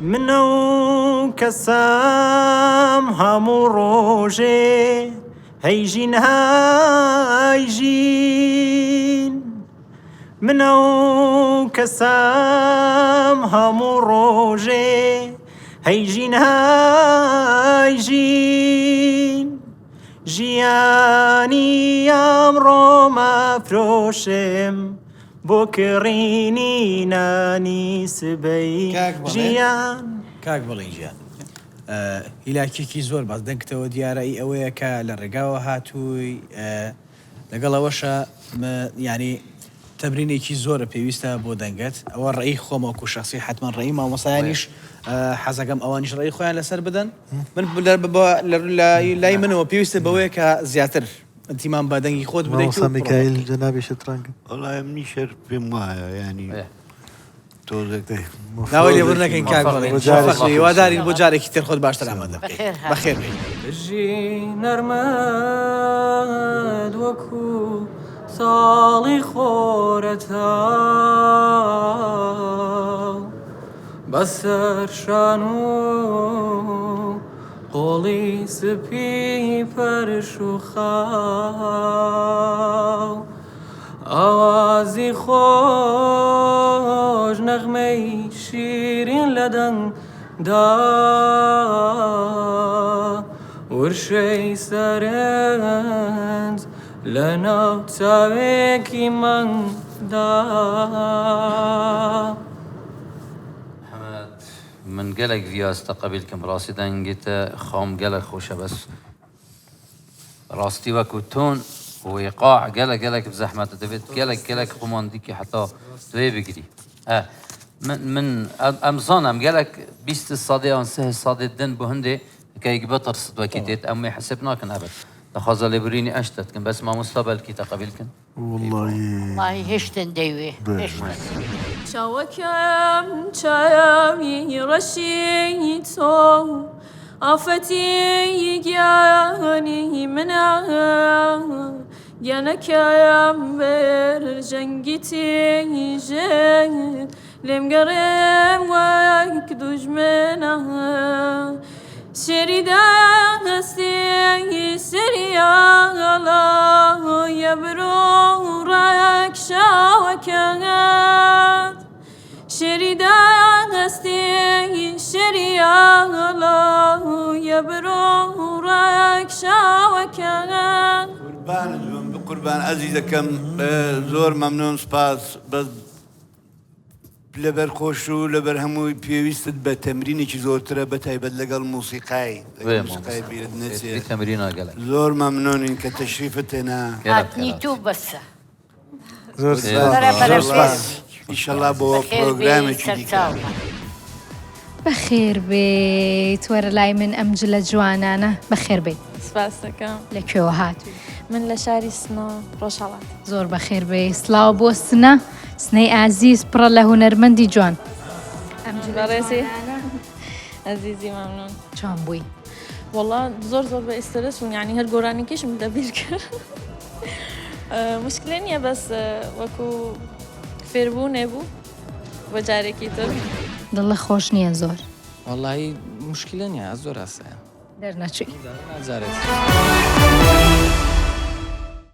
من ئەو کەسەم هەموو ڕۆژێ هەیژین هایژین من ئەو کەسەم هەموو ڕۆژێ هەیژین هایژین ژیانی ئەمڕۆ مەفرۆشم بۆ کڕینی نانی سبەی کاک بەڵێن ژیان. کاک بەڵێن گیان هیلاکیەکی زۆر بەس دەنگتەوە دیارە ئی ئەوەیە کە لە ڕێگاوە هاتووی لەگەڵ ئەوەشا یانی تەمرینێکی زۆرە پێویستە بۆ دەنگت ئەوە ڕێی خۆم وەکو شخصی حتمما ڕێی مامۆسایانیش حەزەکەم ئەوانیش ڕێی خۆیان لەسەر بدەن من لای منەوە پێویستە بەوەیە کە زیاتر ئینتیمام بە دەنگی خۆت بدەیت مامۆستا میکایل جەنابی شەترەنگ. وەڵای منیش هەر پێم وایە یانی تۆزێک داوای لێبوردن ئەکەین کاک بەڵێن هیوادارین بۆ جارێکی تر خۆت باشتر ئامادە بکەیت بەخێر بێی. بژی نەرمت وەکو ساڵی خۆرەتاو بەسەر شان و قۆڵی سپی پەرش و خاو ئاوازی خۆش نەغمەی شیرین لە دەنگدا ورشەی سەرنج لە ناو چاوێکی مەنگدا. محمد من گەلەک ڤیاز تەقەبیل کم ڕاستی دەنگی تە خام گەلەک خۆشە بەس ڕاستی وەکو تۆن و ئیقاع گەلەک گەلەک زەحمەتە دەبێت گەلەک گەلەک خۆمان دیکی حتا دوێ بگری ئە من من ئەم زانم گەلەک 20 سادێ ئەن سه سادێ دن بۆ هەندێ کەیک بترس وەکی تێت ئەم حسب ناکەن ئەبەت دەخوازە لێبورینی ئەشتت کن بەس مامۆستا بەلکی تەقەبیل کن وەڵڵاهی. وەڵاهی هێشتن دەیوێ هێشتن. چاوەکەم چاوی ڕەشی تۆ ئافەتی گیانی منە گیانەکەم بەرژەنگی تیژت لێم گەڕێم وەک دوژمنە شێری دەستی سەری ئاڵا یە برۆ ڕاکشاوەکەت شێری دەستی شێری ئاڵا یە برۆ ڕاکشاوەکەت. قوربانت بم بقوربان ئەزیزەکەم زۆر مەمنون سپاس بەس لەبەر خۆش و لەبەر هەمووی پێویستت بە تەمرینێکی زۆرترە بە تایبەت لەگەڵ مۆسیقای لەگەڵ مۆسیقای بیرت نەچێ زۆر مەمنونین کە تەشریفت هێنا. هاتنی تۆ بەسە. زۆر سپاس. بەرە بەرە زۆر سپاس فێر. ئیشەڵا بۆ بەخێر بێی پرۆگرامێکی دیکە. سەرچاومان. بەخێر بێیت وەرە لای من ئەم جلە جوانانە بەخێر بێیت. سپاست دەکەم. لە کوێوە هاتووی؟ من لە شاری سنە ڕۆژهەڵات. زۆر بەخێر بێی سڵاو بۆ سنە سنەی ئازیز پڕە لە هونەرمەندی جوان. ئەم جلە بەڕێزی جوانانە. ئەزیزی مەمنون. چۆن بووی؟ وەڵا زۆر زۆر بە ئیسترس بووم یانی هەر گۆرانیکەیشم لەبیر کرد مشکلە نییە بەس وەکو فێربوونێ بوو بۆ جارێکی تر. دڵت خۆش نییە زۆر؟ وەڵایی مشکلە نییە زۆر ئاسایە. دەرنەچووی. نا جارێ تر.